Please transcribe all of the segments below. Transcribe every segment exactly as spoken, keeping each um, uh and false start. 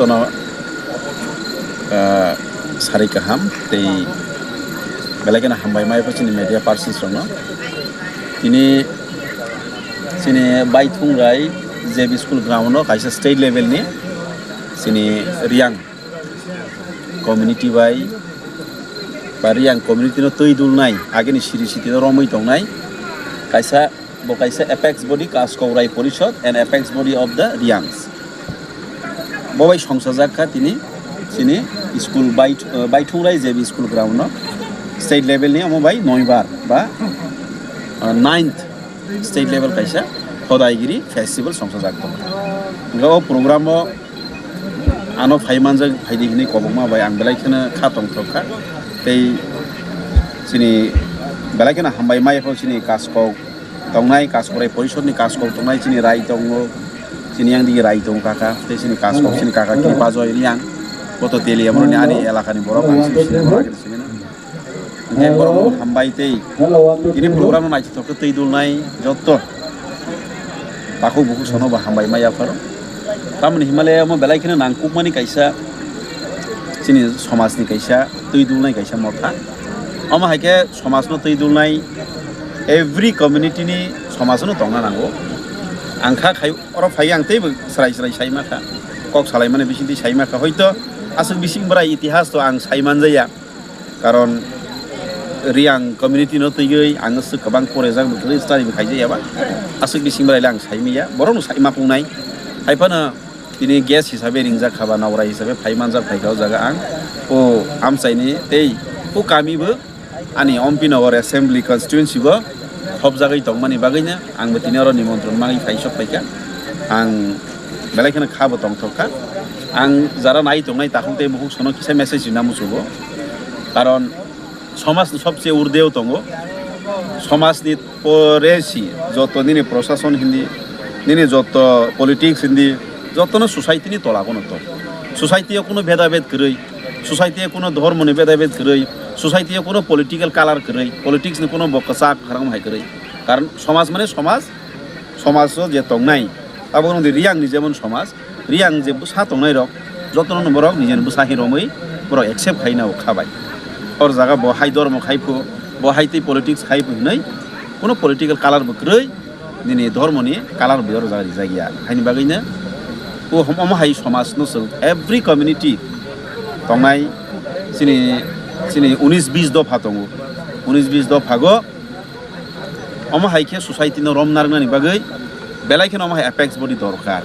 Tono, ah, sari kaham tei belai kheno hambai mai pho chini media persons rokno. Tini chini Baithungrai J B school ground o kaisa state level ni chini Riang community bai ba Riang community no twi dulnai, agini siri siti no romwi tongnai kaisa, bo kaisa apex body Kaskau Rai Porishod and apex body of the Riangs. Bo bai songsajak kha tini chini school Bai-, uh, Baithungrai J B school ground no state level ni omo bai noibar ba, uh, ninth state level kaisa Hodaigiri festival songsajak tongo. Hingke o program o ano phai manjak, phaidi hinui kobokma bai ang belai kheno kha tongthok kha. Tei chini belai kheno hambai mai pho chini Kaskau tongnai, Kaskau Rai Porishod ni Kaskau tongnai, chini Rai tongo, chini yang digi Rai tongo kaka, tei chini Kaskau, chini kaka Kiri Bajoy Riang, boto Teliamurani ani elakani borok ang sini sini. Hingke borok hambai tei tini program no naithotok khe twi dulnai jotto takhuk bukhuk sono bo hambai mai yapharo. Tamoni himale omo belai kheno nangkukmani kaisa chini somajni kaisa twi dulnai kaisa motha. Omo hai khe somajno twi dulnai every community ni somajno tongna nango. Ang kha khai oro phai ang teibo srai srai sai ma kha. Kok salaimani bisingtwi sai ma kha. Hoito aswk bising bwrai itihas to ang sai manjaya. Karon Riang community no twiwi ang aswk kwbang porejak bo kwrwi study bo khaijaya ba. Aswk bising bwrai le ang sai maya. Borok no sai ma pungnai. Hai phano tini guest hisabe ringjak kha ba, naorai hisabe phai manjak phai kha o jaga ang. O amchaini tei o kami bo ani Ompi Nogor Assembly Constituency bo khopjagwi tongmani bagwino ang bo tini oro nimontron mangwi phai sok phai kha. Ang belai kheno kha bo tongthok kha. Ang jara nai tongnai takhuk tei bukhuk sono kisa message rina muchugo. Karon somaj ni sobse urdeo tongo. Somaj ni pore si joto nini prosason hindi, nini joto politics hindi, jotono society ni tola kono tong. Society o kuno bheda bhed kwrwi, society o kuno dhormo ni bheda bhed kwrwi, society o kuno political color kwrwi, politics ni kuno bo kwchak kwrwng hai kwrwi. Karon somaj mane somaj, somaj o je tongnai, abo wngdi Riang ni jemon somaj, Riang je bwsa tongnai rok, jotono no borok nijeni bwsa hi romwi borok accept khai nao kha bai. Or jaga bo hai dormo khai phu, bo hai tei politics khai phu hinwi kuno political color bo kwrwi, nini dormo ni color bo oro jaga rijak ya. Haini bagwi no o hom-, omo hai somaj no chwng every community tongnai chini, chini unis bis dopha tongo. Unis bis dopha go Omo hai khe society no rom narwknani bagwi belai kheno omo hai apex body dorkar.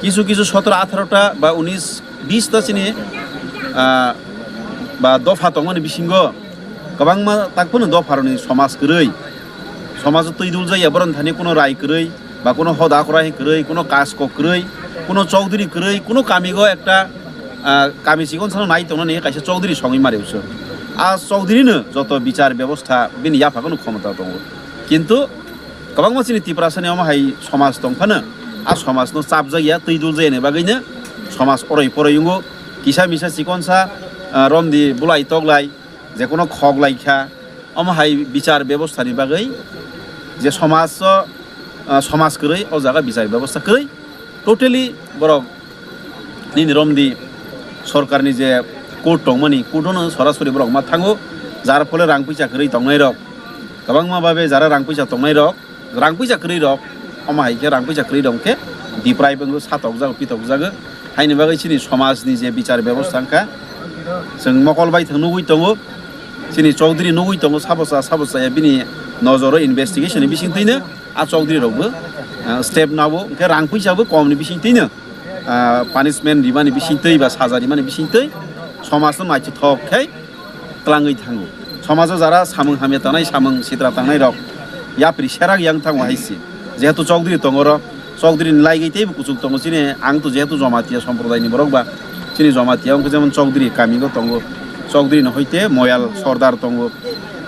Kisu kisu sotro atharo ta ba unis bis ta chini, ah, ba dopha tongmani bisingo kwbangma tak phano dopha rokni somaj kwrwi, somaj o twi dul jaya, boroni thani kuno rai kwrwi ba kuno hoda khora hai kwrwi, kuno kasko kwrwi, kuno chowdhury kwrwi, kuno kamigo ekta ah, kami chikon sano nai tongnani kaisa chowdhury songwi mari uso. A chowdhury no joto bichar bebostha bini yapha kono khomota tongo. Kintu kwbangma chini Tiprasani omo hai somaj tong phano, a somaj no chapjak ya, twi dul jaya ni bagwi no somaj oroi poroi wngo. Kisa misa chikon sa, ah, romdi bulai toklai, je kono khok lai kha, omo hai bichar bebostha ni bagwi je somaj o, ah, somaj kwrwi, o jaga bichar bebostha kwrwi. Totally borok nini romdi sorkarni je court tongmani, court-o no sorasori borok ma thango, jar phole rang puisa kwrwi tongnai rok, kwbangma babe jara rang puisa tongnai rok, rang puisa kwrwi rok, omo hai khe rang puisa kwrwi rok khe deprive wngwi satokjago, pitokjago. Haini bagwi chini somajni je bichar bebostha wngkha, chwng mokol bai thang nugwi tongo, chini chowdhury nugwi tongo, sabo cha, sabo chaya, bini nojoro investigation ni bisingtwino a chowdhury rokbo, ah, step nabo, hwnkhe rang puisa bo kom ni bisingtwino, ah, punishment rimani bisingtwi ba saja rimani bisingtwi somajno naithothok khe twlangwi thango. Somajo jara samung hamya tangnai, samung sitra tangnai rok yapri serak yang thango hai se. Jehetu chowdhury tongo oro, chowdhury ni laigwi teibo kuchuk tongo chini, ang to jehetu Jamatia somprodaini borok ba, chini Jamatia wngkha jemon chowdhury kamigo tongo, chowdhury ni hoite moyal sordar tongo,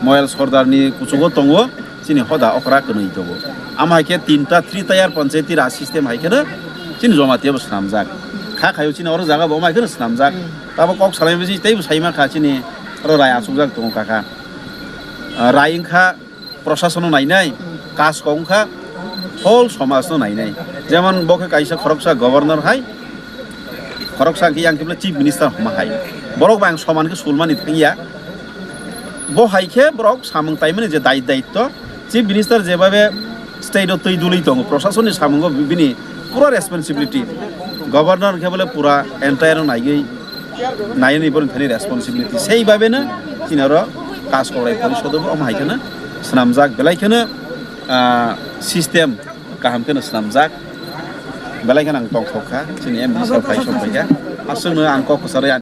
moyal sordar ni kuchugo tongo. Chini hoda okra kwnwi tongo. Amo hai khe tinta three tier panchayati raj system hai kheno chini Jamatia bo swnamjak. Kha khayo chini oro jaga bo omo hai kheno swnamjak. Tabo kok salai bisi teibo saima kha chini oro rai achukjak tongo kaka. Ah, rai wngkha prosasono nainai, kaskok wngkha whole somajno nainai. Jemon bo khe kaisa khoroksa governor hai, Khoroksa hwnkhe yang khe bole chief minister homa hai. Borok bai ang soman khe sulmani thangya. Bo hai khe borok samung taimani je dai daitto, chief minister jebabe state o twi dului tongo, prosasonni samungo bini pura responsibility. Governor hwnkhe bole pura entire no naigwi, nainani borok thani responsibility. Sei babeno chini oro Kaj Kokrai Porisodo bo omo hai kheno swnamjak, belai kheno, ah, system kaham kheno swnamjak, belai kheno ang tongthok kha, chini M D C phai sok phai kha. Aswkno ang kok kwcharwi ang